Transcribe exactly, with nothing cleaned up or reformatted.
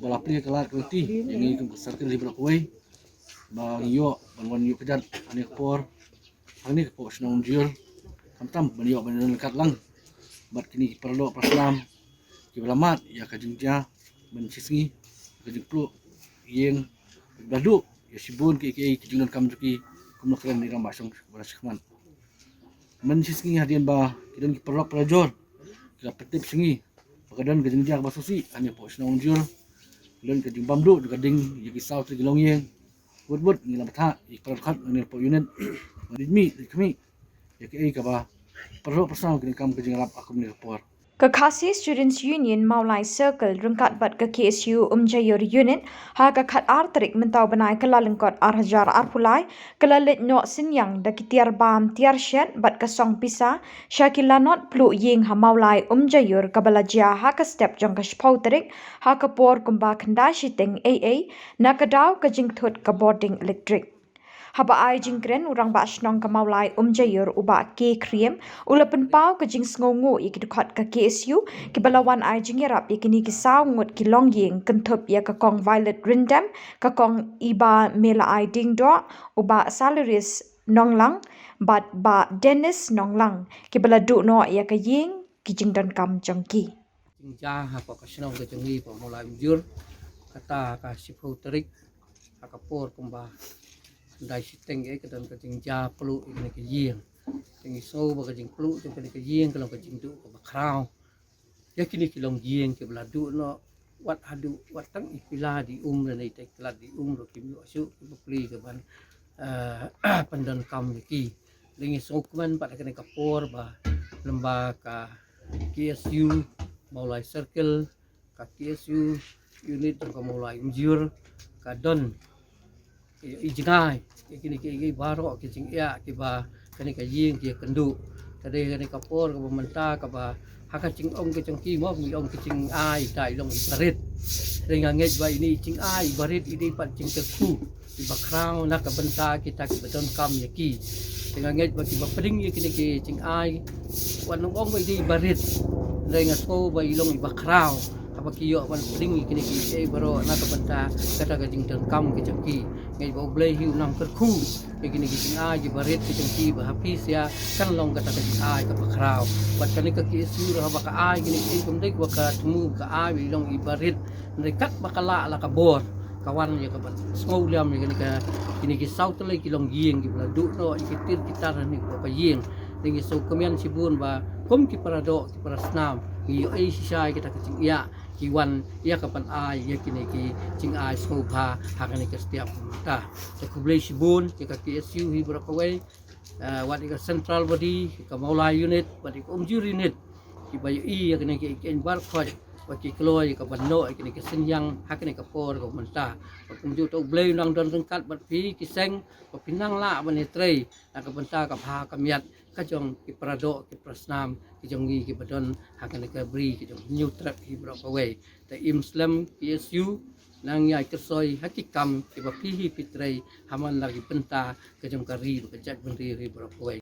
Ba la plie ka lad ka lynti ïa ngi kum ka circle hi baroh kawei ba ngi ïoh ban wan ïuh kjat ha kane ka por, ha kane ka pdeng shnong Umjur, khamtam ban ïoh ban ïa ryngkat lang bad kine ki paradoh parasnam kiba la mad ïa ka jingjia mynshisngi, ka jingpluh ïing, ba la duh ïa shibun kiei kiei ki jingdonkam jong ki kum la kren ïa i rangbah shong ba la shakmat. Mynshisngi hadien ba ki don ki paralok parajor ki la pyntip sha ngi ba ka don ka jingjia kaba sngewsih ha kane ka pdeng shnong Umjur, ka don ka jingbam duh jong ka ding ïa ki saw tylli ki longïing. Wut wut ngi la bthah ïa ki para dkhot na kane ka pdeng unit, ngi leit mih leit khmih ïa kiei kaba paradoh parasnam ki donkam ka jingïarap ha kane ka por. Ka Khasi Students Union Mawlai Circle ryngkat bad ka K S U Umjaiur Unit ha ka khatar tarik mynta u bnai Kyllalyngkot ar hajar arphew lai ka la leit noh synñiang da ki tiar bam tiar shet bad ka song pisa sha ki lanot pluh ïing ha Mawlai Umjaiur kaba la jia ha ka step jong ka shiphew tarik ha ka por kumba khyndai shiteng ei ei, na ka daw ka jingthut ka bording elektrik. Haba ai jingkren u rangbah shnong ka Mawlai Umjaiur u Bah K Khriem u la pynpaw ka jingsngewnguh ïa ki dkhot ka K S U kiba la wan ai jingïarap ïa kine ki saw ngut ki longïing, kynthup ïa ka Kong Violet Ryndem, ka Kong Iba Melaai Diengdoh, u Bah Salarius Nonglang bad Bah Dennis Nonglang, kiba la duh noh ïa ka ïing ki jingdonkam jong ki. Jingjia hapoh ka shnong ka jong ngi hapoh Mawlai Umjur, kata ka shiphew tarik ha ka por kumba khyndai shiteng eh ka don ka jingjia pluh ïa kane ka ïing. Te ngi sngew ba ka jingpluh jong kane ka ïing ka long ka jingduh kaba khraw ïa kine ki longïing kiba la duh noh, wat haduh wat tang i pila di um lane i tei klat di um ruh kim ïoh shuh kiba plie ka ban, eh, pyndonkam ïa ki. Te ngi sngewkmen pat ha kane ka por ba lyngba ka K S U Mawlai Circle, ka K S U unit jong ka Mawlai Umjur ka don i jngai ïa kine ki, ki baroh ki jingeh kiba kane ka ïing ki ïakynduh. Te dei kane ka por kaba mynta kaba ha ka jingong ka jong ki mo ngi ong ka jingai ta i long i barit. Te nga ngeit ba ine i jingai i barit i dei pat jingkyrkhu iba khraw na ka bynta kita kiba donkam ïa ki. Te nga ngeit ba kiba pdeng ïa kine ki jingai, wat nang ong ba i dei i barit, hynrei nga sngew ba i long iba khraw haba ki ïoh ban pdeng ïa kine ki ei baroh na ka bynta kata ka jingdonkam ka jong ki. Ngeit ba U Blei hi u nang kyrkhu ïa kine ki jingai ki barit ki jong ki ba ha phi sha kan long kata ka jingai kaba khraw. Bad kane ka K S U ruh haba ka ai kine ki ei kam dei ba ka thmu ka ai ba i long i barit, hynrei katba ka lah la ka bor ka wan ïa ka ban sngewliam ïa kane ka, kine ki saw tylli ki longïing kiba la duh noh ïa ki tir ki tar hangne hapoh ka ïing. Te ngi sngewkmen shibun ba kum ki paradoh ki parasnam ngi ïohi shisha ïa kita ki jingeh ki wan ïa ka ban ai ïa kine ki jingai sngewbha ha kane ka step mynta. Te khublei shibun ïa ka K S U hi baroh kawei, eh, wat ïa ka central body, ïa ka Mawlai unit, wat ïa ka Umjur unit, kiba ïohi ïa kine ki, ki eiñ baroh khoit ba ki kloi ïa ka ban noh ïa kine ki synñiang ha kane ka por kaba mynta. Bad kumjuh te U Blei u nang don ryngkat bad phi ki seng ba phin nang lah ban ïatrei na ka bynta ka bha ka miat ka jong ki paradoh ki parasnam ki jong ngi kiba don ha kane ka bri ka jong Hynñiewtrep hi baroh kawei. Te im slem K S U, nang ïai kyrsoi ha ki kam kiba phi hi phi trei ha man la ki bynta ka jong ka ri bad ka jaitbynriew hi baroh kawei.